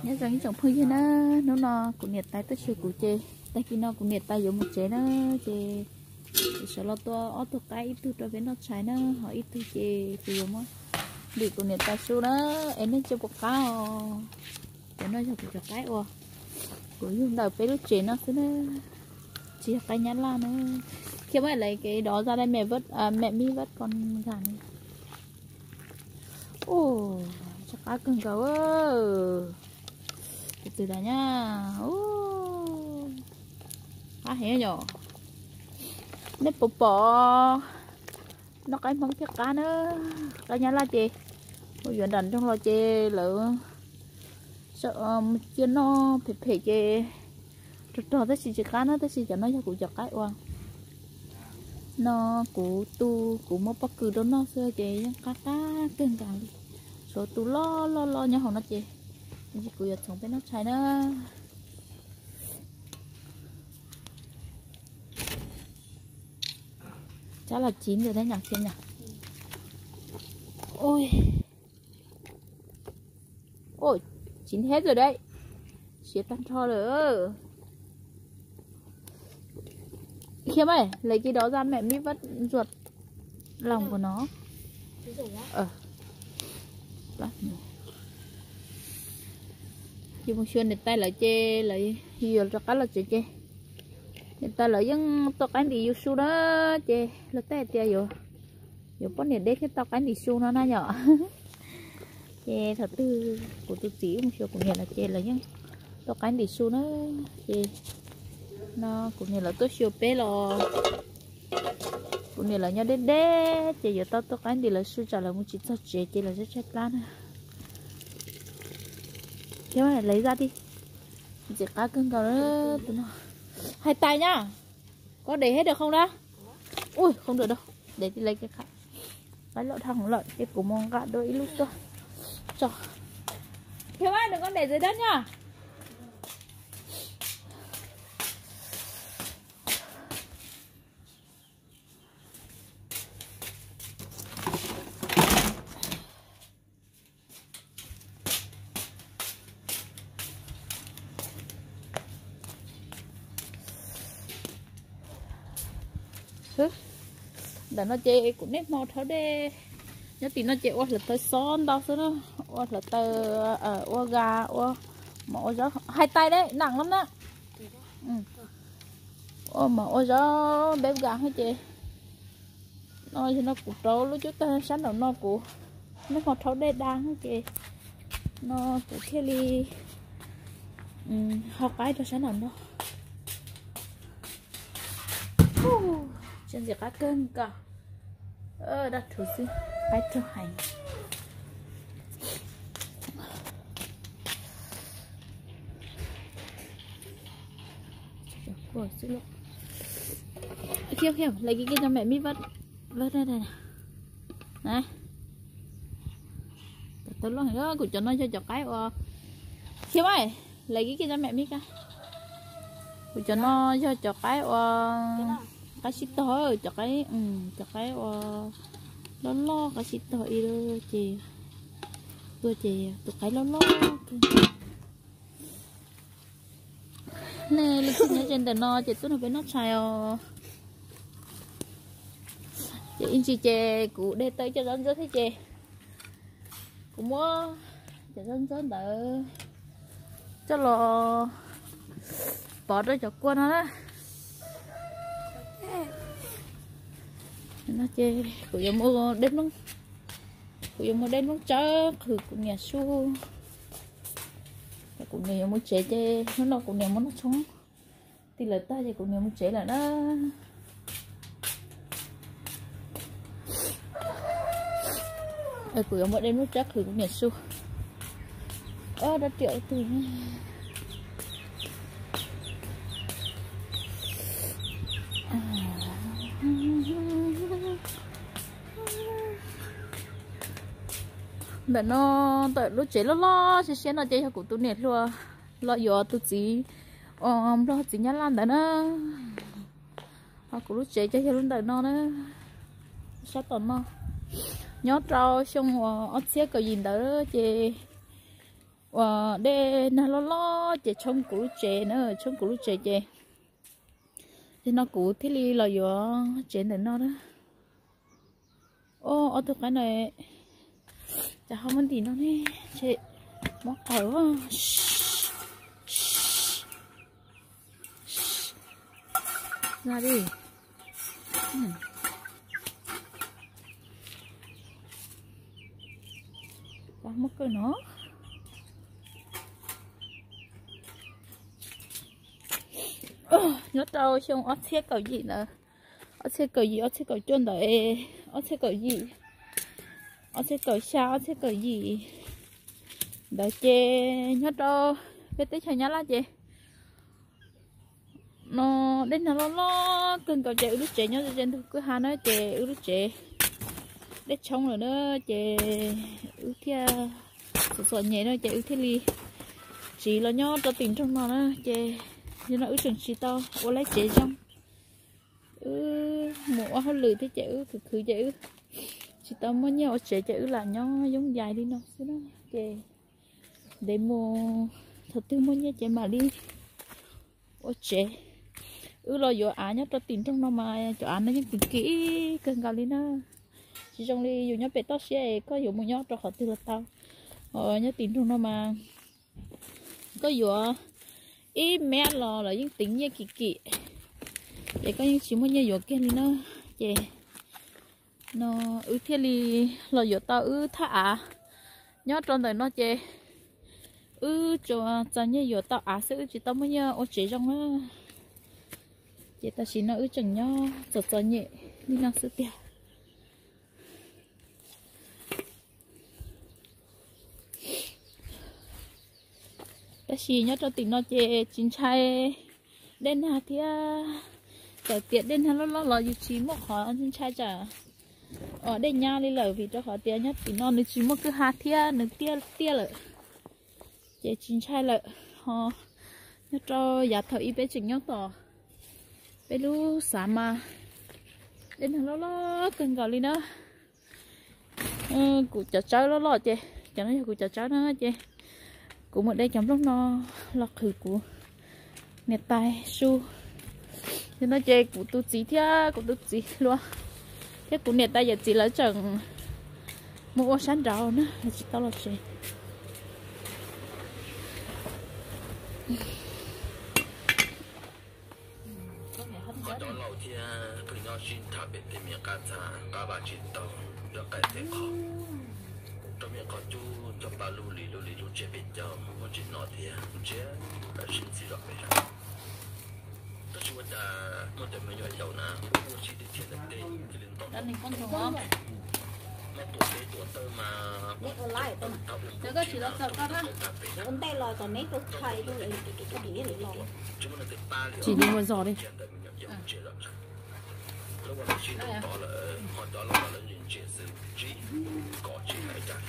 Nyob zoo ib tsoom phooj ywg na, hnub no kuv niam tais tuaj xyuas kuv ces tag kis no kuv niam tais yuav mus tsev na, ces kuv sawv los tua ob tug qaib, ib tug rau peb noj tshais na, ho ib tug ces kuv yuav muab ntim kuv niam tais su na, es nej tsis pom qab os. Cov no yog kuv cov qaib uas kuv yug ntawm peb lub tsev no xwb na, tsis yog qaib nyab laj na. Thiab mas lawv kev dov za dai mẹ mít vắt con gà này. Ua, tsw qab kawg nkaus. Tus twg dav nyab, qab heev yom. Nej puas pom, noj qaib Hmoob thiaj qab na. Qaib nyab laj ces mus yuav nram nroog los ces lawv cia noj phem phem ces rog rog tab sis tsis qab na, tab sis cov no yog kuv cov qaib uas no kuv tu, kuv muab pob kws rau noj xwb ces yeej qab qab kawg nkaus li. Tshuav tus loj loj loj nyob hauv no ces kuv yuav txhoov peb noj tshais na. Tsab los chiv ntawd thiab nyom thiab nyom. Ui, chiv thiab rồi đấy. Siav tag nrho lawm. Khiav mas, lấy cái đó ra mẹ mít vắt ruột lòng của nó. Yus mus xyuas niam tais lawv ces lawv yuav rov qab los tsev ces niam tais lawv yeej tau qaib ntim yus su na, ces lawv tej hais tias yuav poj niam deb thiaj tau qaib ntim su no na yom. Ces thaum twg kuv tus txiv mus xyuas kuv niam lawv ces lawv yeej tau qaib ntim su na. Ces no kuv niam lawv tuaj xyuas peb los kuv niam lawv nyob deb deb ces yuav tau tuaj qaib ntim lawv su tsam lawv mus tsis txog tsev ces lawv tshaib tshaib plab na. Thiab lawv zaj ti ntxim qab kawg nkaus tus no. Hais tais nyab, có để hết được không đó? Ui, không được đâu, để tôi lấy cái khác. Qaib loj dhau hwv lawm ces kuv mus nqa dua ib lub tuaj tso. Khiav mas, đừng có để dưới đất nha. Ntawm no ces kuv niaj hmo rhaub dej, nyob tim no ces ua hlawv taws xob ntau xwb na, ua hlawv taws, ua ga, ua mov ua zaub, hais tais dej nặng lắm na. Ua mov ua zaub bếp ga ces no yog no kuv rau lub cub tag sab nraum no kuv niaj hmo rhaub dej da ces no kuv thiaj li hau qaib rau sab nraum no. Tsis ntxim qab kawg nkaus, dab rhuv xwb, qaib raug heev. Khiav khiav, lấy cái kia cho mẹ mít vắt, vắt ra đây nè. Tau loj heev, kuv cov no yog cov qaib uas, khiav mas, lấy cái kia cho mẹ mít cái. Kuv cov no yog cov qaib uas qaib sib tog, cov qaib, cov qaib uas loj loj qaib sib tog ib lub ces, tua ces tus qaib loj loj. Nej li xwb nyob ze ntawm no ces tuaj nrog peb noj tshais os. Ces ib ntsis ces kuv de tau ib co zaub ntxawb thiab ces kuv muab cov zaub ntxawb ntawd coj los pov rau cov kua no na. No ces kuv yuav muab dej nplooj, kuv yuav muab dej nplooj tsawb qhwv kuv niam su. Kuv niam yuav mus tsev ces hnub no kuv niam muab noj tshoob ti lawv tag ces kuv niam mus tsev lawm na. Kuv yuav muab dej nplooj tsawb qhwv kuv niam su. Ob dab riam tus. Ntawm no, ntawm lub tsev loj loj siab siab no ces yog kuv tus niam hluas los yuav tus txiv nplog txiv nyab laj ntawd na. Ho kuv lub tsev ces yog lub ntawm no na, sab tom no. Nyob rau xyoo uas ob txhiab kaum yim ntawd ces dej nag loj loj ces tshoob kuv lub tsev na, tshoob kuv lub tsev ces, ces no kuv thiaj li los yuav tsev ntawm no na. Ob tug qaib no, cas ho muab ntim no ne, mob qawm. Muab kawg no. Nyob rau xyoo ob txhiab kaum yim ntawd, ob txhiab kaum yim, ob txhiab kaum cuaj ntawd, ob txhiab kaum yim, ob txhiab kaum xya, ob txhiab kaum yim ntawd ces nyob rau peb teb chaws Nyab Laj ces no dej nag loj loj kawg nkaus ces wb lub tsev nyob ze ntug kwj ha na ces wb lub tsev dej tshoob lawm na ces wb thiaj txom txom nyem na ces wb thiaj li tsiv los nyob rau tim nroog no na ces yog no wb tseem tsis tau ua laib tsev zoo. Wb mus ua hauj lwm thiab ces wb khwv khwv ces wb tsis tau muaj nyiaj ua tsev ces wb lam nyob yoob yais li no xwb na ces ntev mus thaum twg muaj nyiaj ces mam li ua tsev. Wb los yuav av nyob rau tim nroog no mas cov av no yeej kim kim kawg nkaus li na. Tsis zoo li yus nyob pem toj siab es koj yuav mus nyob rau qhov twg los tau. Nyob tim nroog no mas koj yuav ib mev los lawv yeej teev nyiaj kim kim, ces koj yeej tsis muaj nyiaj yuav kiag li na. Ces no wb thiaj li los yuav tau wb thaj av nyob rau ntawm no ces wb tsuas txom nyem yuav tau av xwb, wb tsis tau muaj nyiaj ua tsev zoo na. Ces tam sim no wb tseem nyob txom txom nyem li no xwb tiag. Tab sis nyob rau tim no ces tsis ntshai dej nag thiab. Txawm tias dej nag loj loj los yus tsis muaj qhov ntshai tsam dej nyab li lawm vim rau qhov tias nyob tim no nws tsis muaj kwj ha thiab nws tiaj tiaj lawm, ces tsis ntshai lawm. Ho nyob rau yav thaum ub peb tseem nyob tom peb lub xav mas dej nag loj loj kawg nkaus li na. Kuv cov tsawb loj loj ces cov no yog kuv cov tsawb na ces kuv mus de cov nplooj no los qhwv kuv niam tais su. Yog no ces kuv tus txiv thiab kuv tus txiv hluas thiab kuv niam tais yawm txiv lawv tseem mus ua sab nraud na, lawv tsis tau los tsev. Qhov cov laus thiab pheej nyob sib tham pem tej me qab txha qab vaj tse tau, cov qaib tej qhov rau me qhov cub cov pa lub li lub li lub tsev pem cov muaj tsev no thiab lub tsev sib ntxhi zom pem zos. Tab sis ua cas muaj cov me nyuam yaus na ua tsis tiag tiag ntawm tej cia li nto muab tuam teb tuam taw mas tsis ua zos li. Lub ua lawv sib nrug tod lawm ho cov lawv ntsia xwb tsis kom tsis hais cas.